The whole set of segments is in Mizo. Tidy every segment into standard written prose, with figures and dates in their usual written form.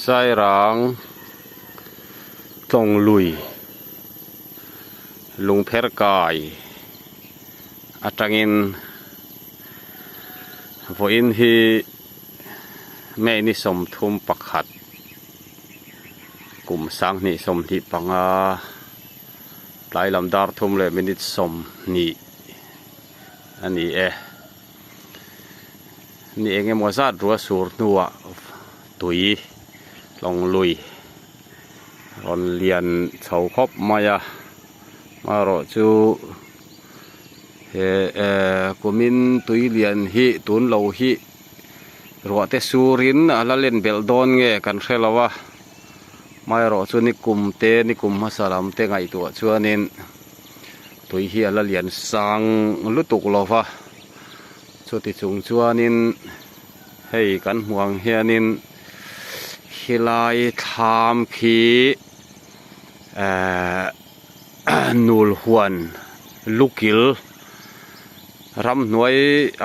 Sairang tlawng lui lungpher kai atangin vawiin hi May ni 31 kum 2025 tlai lam dar thum leh minute 20 a ni e. Ni eng emaw zat rua sur hnuah tui tlawng lui rawn lian chho khawp mai a amaherawh chu he eh kumin tui lian hi tun lo hi ruah te surin a la len belh dawn nge kan hre lo a amaherawh chu ni kum te ni kum hmasa lam te ngaihtuah chuanin tui hi a la lian sang lutuk lo va. Chuti chung chuanin hei kan hmuh ang hianin khilai thlam khi ehh nul huan lukil ramhnuai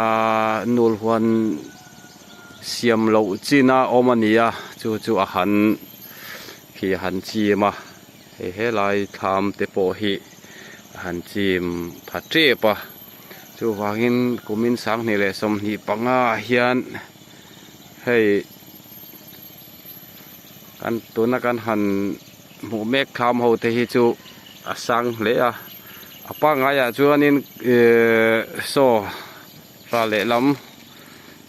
ahh nul huan siam loh china awm a ni a chu chu a han khi a han chim a hei helai thlam te pawh hi a han chim pha tep a. Chuvangin kumin 2025 ah hian hei kan tuna kan han hmuh mek thlam ho te hi chu a sang hle a a pangngai ah chuanin ehh saw ral lehlam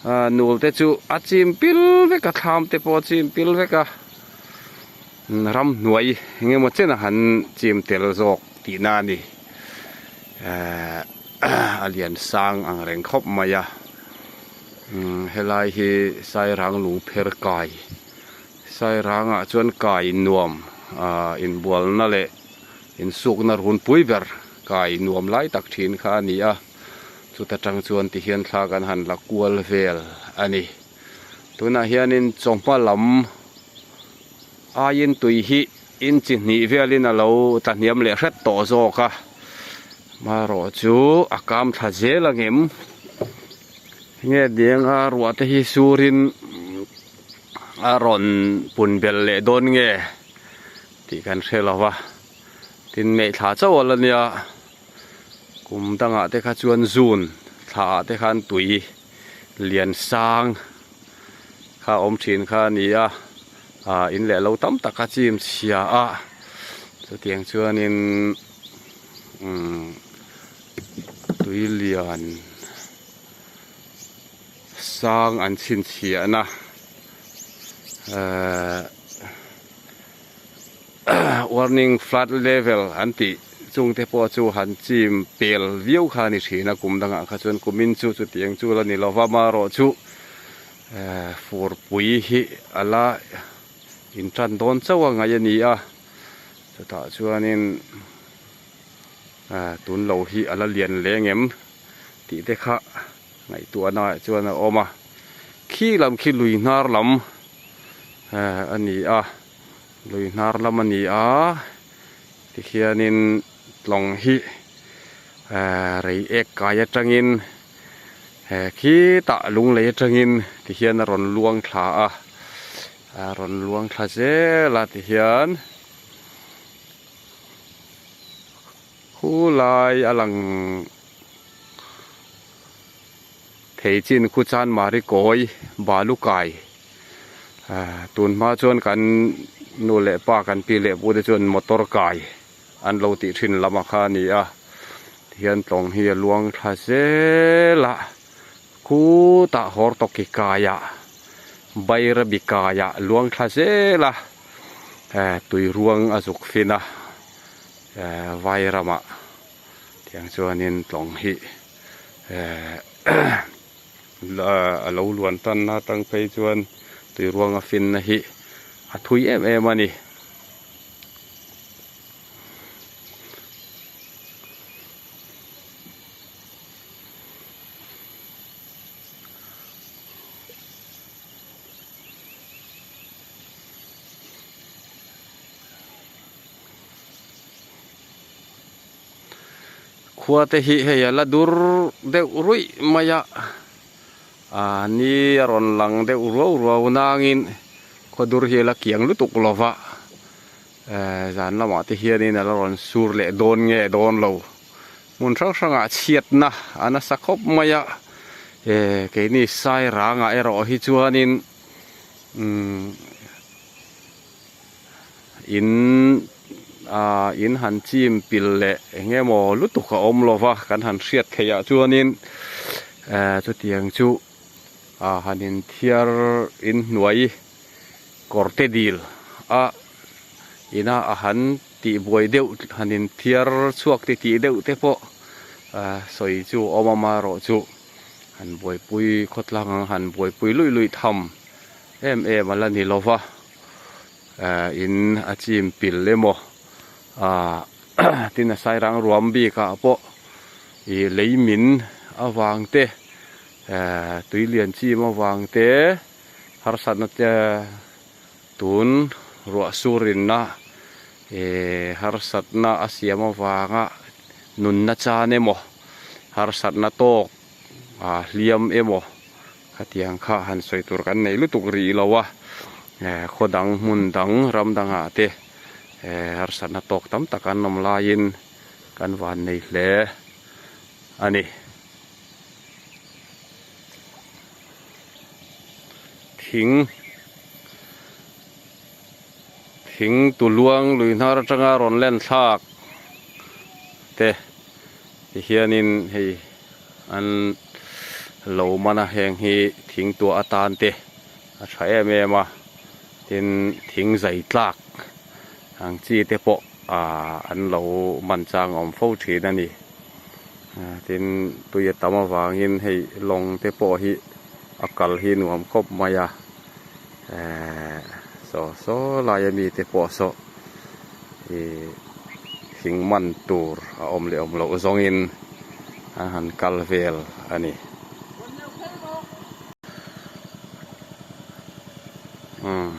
ah nul te chu a chim pil vek a thlam te pawh a chim pil vek a ramhnuai eng emaw chen a han chim tel zawk tihna a ni. Ehh a lian sang ang reng khawp mai a umm helai hi sairang lungpher kai sairang ah chuan kai nuam ah inbualna leh insukna runpui ber kai nuam lai tak thin kha a ni a chuta tang chuan ti hian thla kan han la kual vel a ni tunah hianin chawhma lam aiin tui hi. In chi hnih velin a lo tla hniam leh hret tawh zawk a, marawh chu a kam thla zel ang em? Nge dianga ruah te hi surin a rawn pun belh leh dawn nge tih kan hre lo va, tin meithla chauh a la nia, kum dangah te kha chuan zun thla ah te khan tui lian sang kha awm thin kha a ni a. ah in leh lo tam tak a chim chhia a chutiang chuanin umm tui lian sang an chhinchhiahna ehh warning flood level an tih chung te pawh chu han chim pel viau kha a ni thin a kum dangah kha chuan kumin chu chutiang chu la ni lo va amaherawhchu. Ehh furpui hi a la in tan dawn chauh a ngaih a ni a chutah chuanin ehh tun lo hi a la lian leng em tih te kha ngaihtuahna ah chuan a awm a khi lam khi lui hnar lam ehh a ni a lui hnar lam a ni a tikhianin tlawng hi ehh reiek kai atangin. He khitah lunglei atangin ti hian a rawn luang thla a a rawn luang thla zel a ti hian khulai a lang thei chin khu chuan mari kawi balu kai ah tun hma chuan kan nu leh pa kan pi leh pu te chuan motor kai. An lo tih thin lam a kha a ni a tihian tlawng hi a luang thla zel a khutah hawr tawki kaiah bairabi kaiah luang thla zel a eh tui ruang a zuk fin a eh vai ramah tiang chuanin tlawng hi eh a lo luan tan na atang phei chuan tui ruang a fin na hi a thui em em a ni. Khua te hi hei a la dur deuh ruih mai a ah ni a rawn lang deuh ruau ruau nangin. Khawdur hi a la kiang lutuk lo va, eh zan lamah te hianin a la rawn sur leh dawn nge dawn lo. Hmun hrang hrangah chhiatna a nasa khawp mai a, eh keini Sairangah erawh hi chuanin umm in ah in han chim pil leh eng emaw lutuk a awm lo va, kan han hriat theih ah chuanin eh chutiang chu ah han inthiar inhnuai kawr te dil a ina a han tih buai deuh han inthiar chhuak ti tih deuh te pawh ah sawi chu a awm amaherawh chu han buaipui khawtlang ang han buaipui luih luih tham em em a la ni lo va eh in a chim pil emaw ah tin a sairang ruam bik ah pawh ih lei min avang te eh tui lian chim avang te harsatna te tun ruah sur inna eh harsatna a siam avanga nunna chan emaw harsatna tawk ah hliam emaw. Khatiang kha han sawi tur kan nei lutuk rih lo a, eh khaw dang hmun dang ram dangah te eh harsatna tawk tam tak an awm laiin kan van nei hle a ni. Thing thing tuluang lui hnar atanga rawn len thlak te tihianin hei. An lo man a heng hi thing tuah atan te a tha em em a tin thing zai tlak ang chi te pawh ahh an lo man chang a awm fo thin a ni tin tui a tam avangin hei lawng te pawh hi a kal hi nuam khawp mai a ehh saw saw lai a mi te pawh saw ih thing man tur a awm leh awm loh zawngin an han kal vel a ni. Umm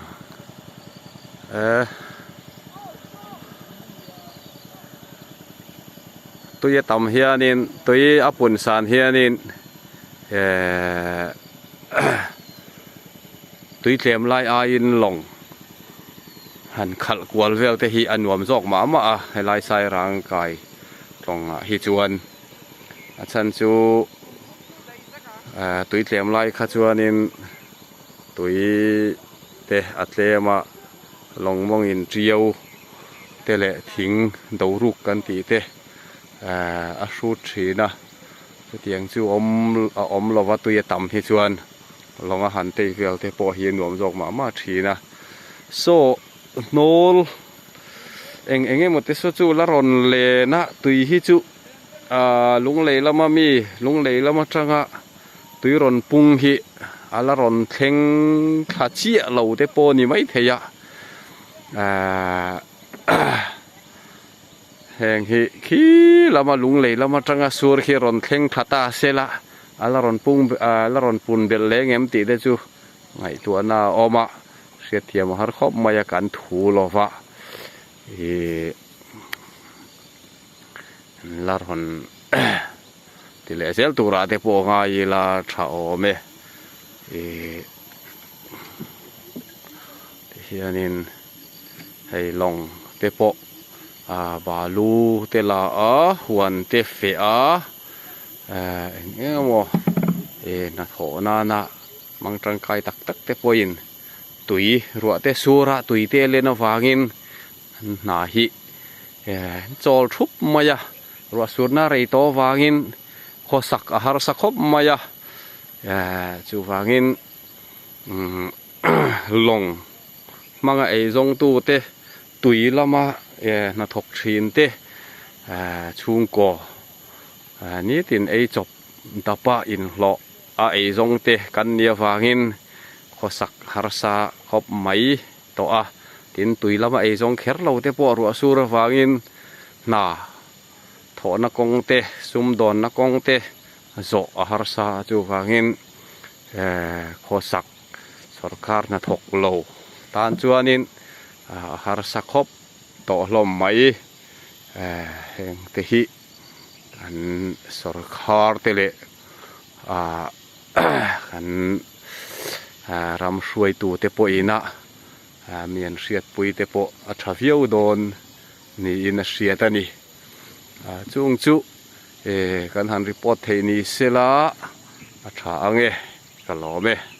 eh tui a tam hianin tui a pun san hianin eh tui tlem lai aiin lawng. Han khalh kual vel te hi a nuam zawk mah mah a helai sairang kai tawngah hi chuan a chhan chu eh tui tlem lai kha chuanin tui te a tlem a lawng mawngin tiau te leh thing do ruk kan tih te eh a hrut thin a chutiang chu awm a awm lova tui a tam hi chuan. Lawnga han tei vel te pawh hi a nuam zawk mah mah thin a. Saw hnawl eng eng emaw te saw chu la rawn len a tui hi chu ahh lunglei lama mi lunglei lam atanga tui rawn pung hi a la rawn thleng thla chiah lo te pawh a ni maithei a ahh heng hi khi lama lunglei lam atanga sur khi rawn thleng thla ta sela a la rawn pung a la rawn pun belh leng em tih te chu ngaihtuahna a awm a hriatthiam a har khawp mai a kan thu lo va ih la rawn ti leh zel turah te pawh ngai ila tha awm e ih tihianin hei lawng te pawh ah balu te la a huan te feh a eh eng eng emaw eh hnathawh nana hmang tangkai tak tak te pawhin tui ruah te sur a tui te len avangin an hna hi eh an chawl thup mai a ruah surna rei tawh avangin khawsak a harsa khawp mai a eh chuvangin umm lawng hmanga eizawngtu te tui lama eh hnathawk thin te eh chhungkaw Nitin ei chawp dapa inhlawh a eizawng te kan nih avangin khawsak harsa khawp mai tawh a, tin tui lama eizawng kher lo te pawh ruah sur avangin hna thawhna kawng te sumdawnna kawng te zawh a harsa a chuvangin khawsak sawrkar hnathawk lo tan chuanin a harsa khawp tawh hlawm mai. Heng te hi kan sawrkhar te leh ah kan ram hruaitu te pawhin a. Mi an hriatpui te pawh a tha viau dawn niin a hriat a ni. Chung chu kan han report theih ni sela a tha ang e, ka lawm e.